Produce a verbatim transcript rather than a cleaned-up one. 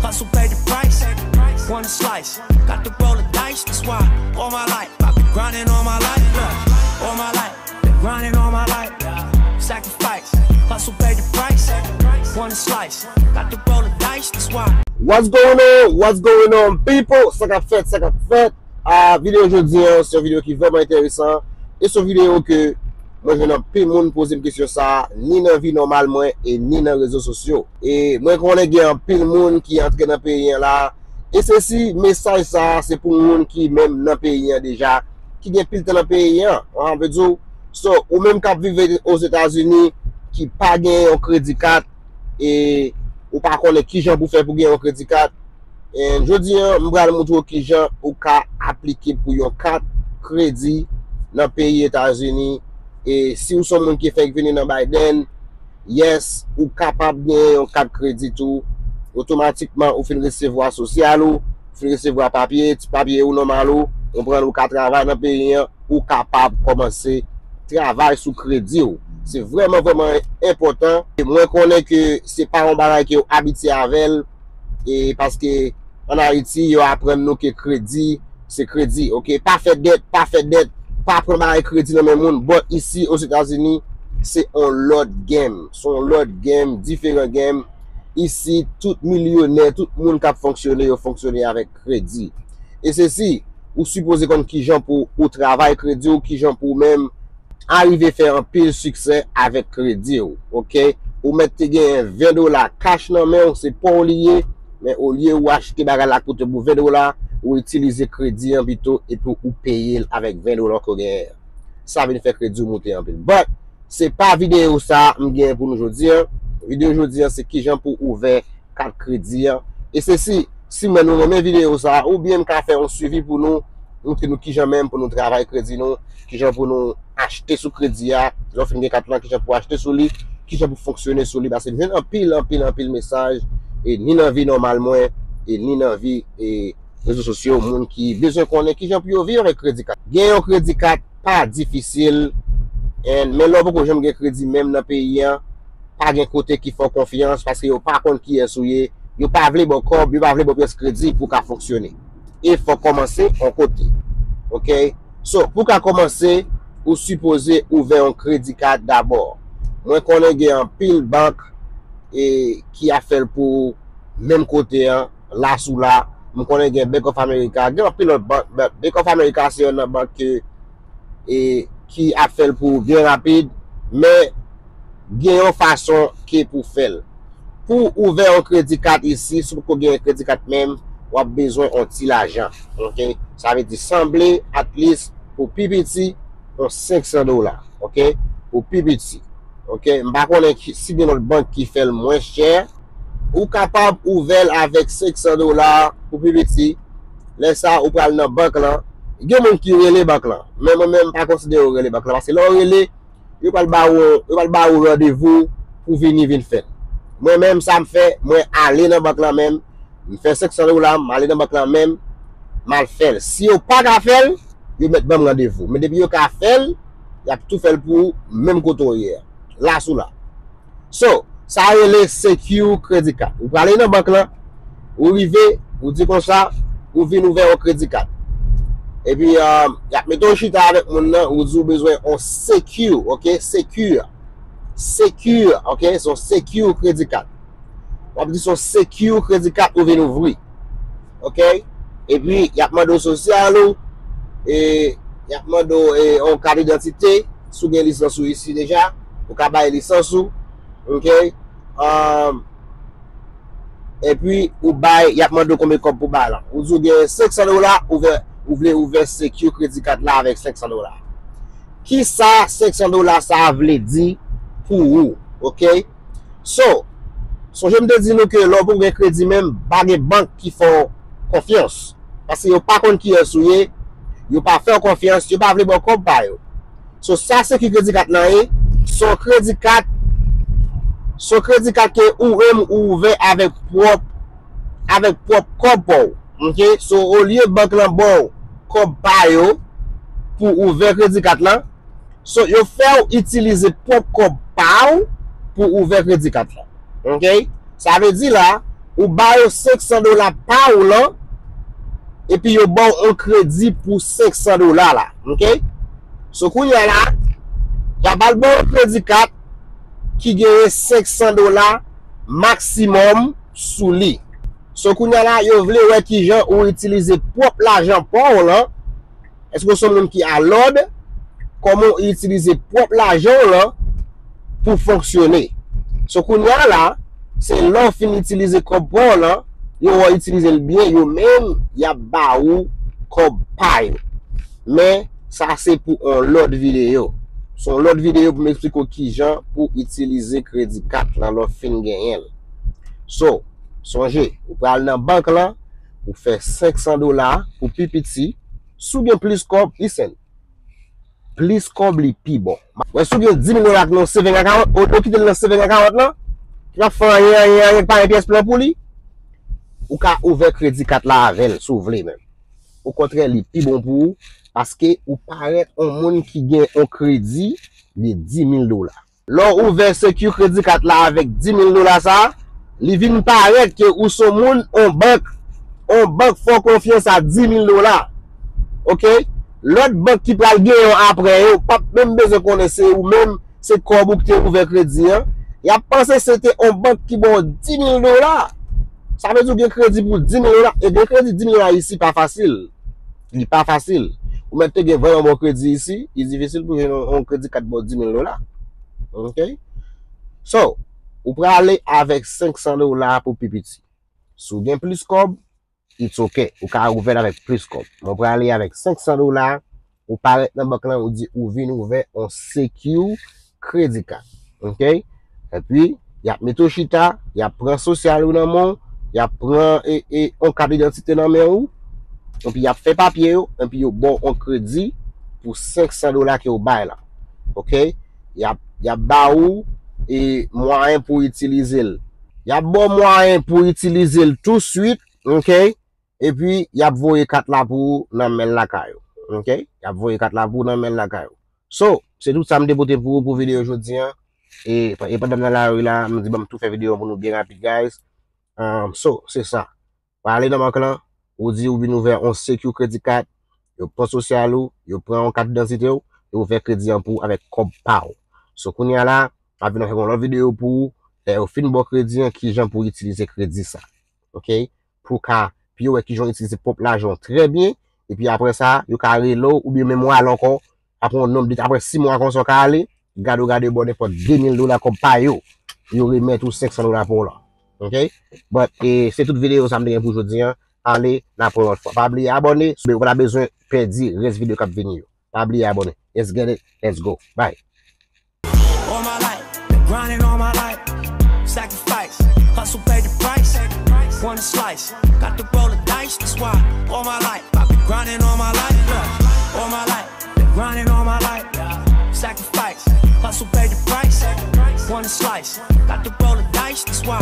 Hustle pay the price. Wanna slice. Got to roll the dice. That's why all my life I've been grinding all my life. Look, all my life been grinding all my life. Sacrifice. Hustle pay the price. Wanna slice. Got to roll the dice. That's why. What's going on? What's going on, people? Sa k ap fèt, sa k ap fèt. A videyo jodi an, se yon videyo ki vrèman enteresan. E se yon videyo ke mwen jwenn anpil moun poze m kesyon sa a, ni nan vi nòmal mwen e ni nan rezo sosyo. E mwen konnen gen anpil moun ki antre nan peyi an la. E se si mesaj sa a se pou moun ki menm nan peyi an deja, ki gen pil tan nan peyi an. An vle di w, so, ou menm k ap viv Ozetazini, ki pa gen yon kredi kat, e ou pa konnen kijan pou fè pou gen yon kredi kat, And jodi an, m pral montre w kijan ou ka aplike pou yon kat kredi nan peyi Etazini. E si w se yon moun ki fèk vini nan Biden, yes, ou kapab gen yon kat kredi tou. Otomatikman, ou fin resevwa sosyal ou, ou fin resevwa papye, ti papye ou nòmal ou, konprann ou ka travay nan peyi an, ou kapab kòmanse travay sou kredi w. Se vrèman, vrèman enpòtan. E mwen konnen ke se pa yon bagay ke w abitye avè l, e paske ann Ayiti, yo aprann nou ke kredi, se kredi, oke? Pa fè dèt, pa fè dèt, pa pran bagay kredi nan men moun. But isi, Ozetazini, se on lòt game. Se on lòt game, diferan game. Isi, tout milyonè, tout moun k ap fonksyone, yo fonksyone avèk kredi. E se si, ou sipoze konn kijan pou ou travay kredi w, kijan pou ou menm arive fè anpil siksè avèk kredi w, oke? Ou mèt te genyen ven dola cash nan men w, se pa w li ye, men olye ou achte bagay la koute pou ven dola, ou itilize kredi an pito epi ou peye l avèk ven dola ke w genyen an. Sa vin fè kredi w moute anpil. But, se pa videyo sa a m genyen pou nou jodi an. Videyo jodi an, se kijan pou ouvè kat kredi an. E se si, si w wè nou renmen videyo sa a, oubyen m ka fè yon swivi pou nou, montre nou kijan menm pou nou travay kredi nou, kijan pou nou achte sou kredi a, lè w fin gen kat lan, kijan pou achte sou li, kijan pou fonksyone sou li, paske m jwenn anpil, anpil, anpil mesaj, e ni nan vi nòmal mwen, e ni nan vi, e rezo sosyo, moun ki bezwen konnen kijan pou yo viv avèk kredi kat. Gen yon kredi kat pa difisil, and, men lè w poko janm gen kredi menm nan peyi an, pa gen kote ki fè w konfyans, paske yo pa konn kiyès ou ye, yo pa vle ba w kòb, yo pa vle ba w pyès kredi pou w ka fonksyone. E fò w kòmanse yon kote. Oke? So, pou w ka kòmanse, ou sipoze ouvè yon kredi kat dabò. Mwen konnen gen anpil bank e ki ap fè l pou ou menm kote an, la sou la. M konnen gen Bank of America, gen anpil lòt bank, but Bank of America se youn nan bank ke, e, ki ap fè l pou ou byen rapid, men gen yon fason ke pou fè l. Pou ouvè yon kredi kat isi, si w poko gen kredi kat menm, w ap bezwen yon ti lajan, oke? Sa vle di sanble, at least, pou pi piti, yon senk san dola, oke? Pou pi piti, oke? M pa konnen ki, si gen lòt bank ki fè l mwens chè. Ou kapab ouvè l avèk senk san dola pou pi piti. Lè sa a, ou pral nan bank lan. Gen moun ki rele bank lan, men mwen menm, m pa konsidere yo rele bank lan, paske lè w rele, yo pral ba ou, yo pral ba ou randevou pou vini vin fè l. Mwen menm, sa m fè, mwen ale nan bank lan menm, m fè senk san dola, m ale nan bank lan menm, m al fè l. Si yo pa ka fè l, yo mèt ban m randevou. Men depi yo ka fè l, y ap tou fè l pou ou, menm kote w ye a, la sou la. So, sa rele secure credit card. Ou prale nan bank lan, ou rive, ou di konsa, ou vin ouvè yon kredi kat. Epi, um, y ap mete w chita avèk moun nan, ou di w bezwen yon secure, oke? Secure. Secure, oke? Se yon secure credit card. W ap di se yon secure credit card ou vin ouvri. Oke? Epi, y ap mande w sosyal ou, e y ap mande w, e, yon kat idantite, si w gen lisans ou isi deja, ou ka bay lisans ou, oke? Um, epi, ou bay, y ap mande w konbyen kòb pou bay lan. Ou di w gen senk san dola, ou vle, ou vle ouvè secure credit card la avèk senk san dola. Kisa senk san dola sa a vle di pou ou, oke? So, sonje m te di nou ke lè w poko gen kredi menm, pa gen bank ki fè w konfyans. Paske yo pa konn kiyès ou ye, yo pa fè w konfyans, yo pa vle ba w kòb pa yo. So, sa secure credit card lan ye, se yon kredi kat, se yon kredi kat ke ou menm ou ouvè avèk pwòp, avèk pwòp kòb pa w. Oke? So, olye bank lan ba w kòb pa yo pou ouvè kredi kat lan, so, yo fè w itilize pwòp kòb pa w pou ouvè kredi kat lan. Oke? Sa vle di la, Ou ba yo senk san dola pa w lan, epi yo ba w yon kredi pou senk san dola la, oke? So, kounye a la, y ap al ba w yon kredi kat ki genyen senk san dola maksimòm sou li. So, kounye a la, yo vle wè kijan ou itilize pwòp lajan pa w lan. Èske w se yon moun ki alòd? Kòman w itilize pwòp lajan w lan pou fonksyone? So, kounye a la, se lè w fin itilize kòb pa w lan, yo wè w itilize l byen, yo menm, y ap ba ou kòb pa yo. Men, sa se pou yon lòt videyo. Se yon lòt videyo pou m eksplike w kijan pou itilize kredi kat lan lè w fin genyen l. So, sonje, ou pral nan bank lan, ou fè senk san dola pou pi piti, si w gen plis kòb, listen, plis kòb li pi bon. Wè, si w gen dis mil dola nan saving account, ou, ou kite l nan saving account lan, ki pa fè anyen, anyen, anyen, pa yon pyès plan pou li, ou ka ouvè kredi kat la avè l, si w vle menm. Okontrè, li pi bon pou ou, paske ou parèt yon moun ki gen yon kredi de dis mil dola. Lè w ouvè Secure Credit Card la avèk dis mil dola sa, li vin parèt ke ou se yon moun, yon bank, yon bank fè w konfyans a dis mil dola. Oke? Lòt bank ki pral genyen w apre yo, p ap menm bezwen konnen se ou menm, se kòb ou ki te ouvè kredi an. Y ap panse se te yon bank ki ba w dis mil dola. Sa vle di w gen kredi pou dis mil dola. E gen kredi dis mil dola isi pa fasil. Li pa fasil. Ou mèt te gen vrèman bon kredi isi, li difisil pou jwenn yon, yon kredi kat ba w dis mil dola. Oke? So, ou prale avèk senk san dola pou pi piti. Si w gen plis kòb, it's ok. Ou ka ouvè l avèk plis kòb. Men w prale avèk senk san dola, ou parèt nan bank lan, ou di ou vin ouvè yon Secure Credit Card. Oke? Epi, y ap mete w chita, y ap pran sosyal ou nan men w, y ap pran, e, e, yon kat idantite nan men ou, epi y ap fè papye yo, epi yo ba w yon kredi pou senk san dola ke w bay la. Oke? Y ap, y ap ba ou, e, mwayen pou w itilize l. Y ap ba w mwayen pou w itilize l touswit, oke? Epi, y ap voye kat la pou ou nan men l lakay ou. Oke? Y ap voye kat la pou ou nan men l lakay ou. So, se tout sa m te pote pou ou pou videyo jodi an. E, e pandan m nan lari la, m di ban m tou fè videyo pou nou byen rapid, guys. Um, so, se sa. Prale nan bank lan, ou di ou vin ouvè yon Secure Credit Card, yo pran sosyal ou, yo pran yon kat idantite w, yo ouvè kredi an pou ou avèk kòb pa w. So, kounye a la, m ap vin avèk yon lòt videyo pou ou, lè yo fin ba w kredi an, kijan pou w itilize kredi sa. Oke? Pou w ka, pou yo wè kijan w itilize pwòp lajan w trè byen, epi apre sa, yo ka rele w, oubyen menm w ale ankò, apre yon nonb de, apre sis mwa konsa w ka ale, gade w gade yo ba w nenpòt de mil dola kòb pa yo, yo remèt ou senk san dola pa w lan. Oke? But, e, se tout videyo sa m te gen pou jodi an. Ale, n ap wè yon lòt fwa. Pa bliye abòne, si w pa ta bezwen pèdi rès videyo k ap vini yo. Pa bliye abòne. Let's get it, let's go. Bye. All my life, been grinding all my life. Sacrifice, hustle, pay the price. Wanna slice, got to roll the dice. That's why all my life, I've been grinding all my life. Yeah. All my life, been grinding all my life. Yeah. Sacrifice, hustle, pay the price. Wanna slice, got to roll the dice. That's why.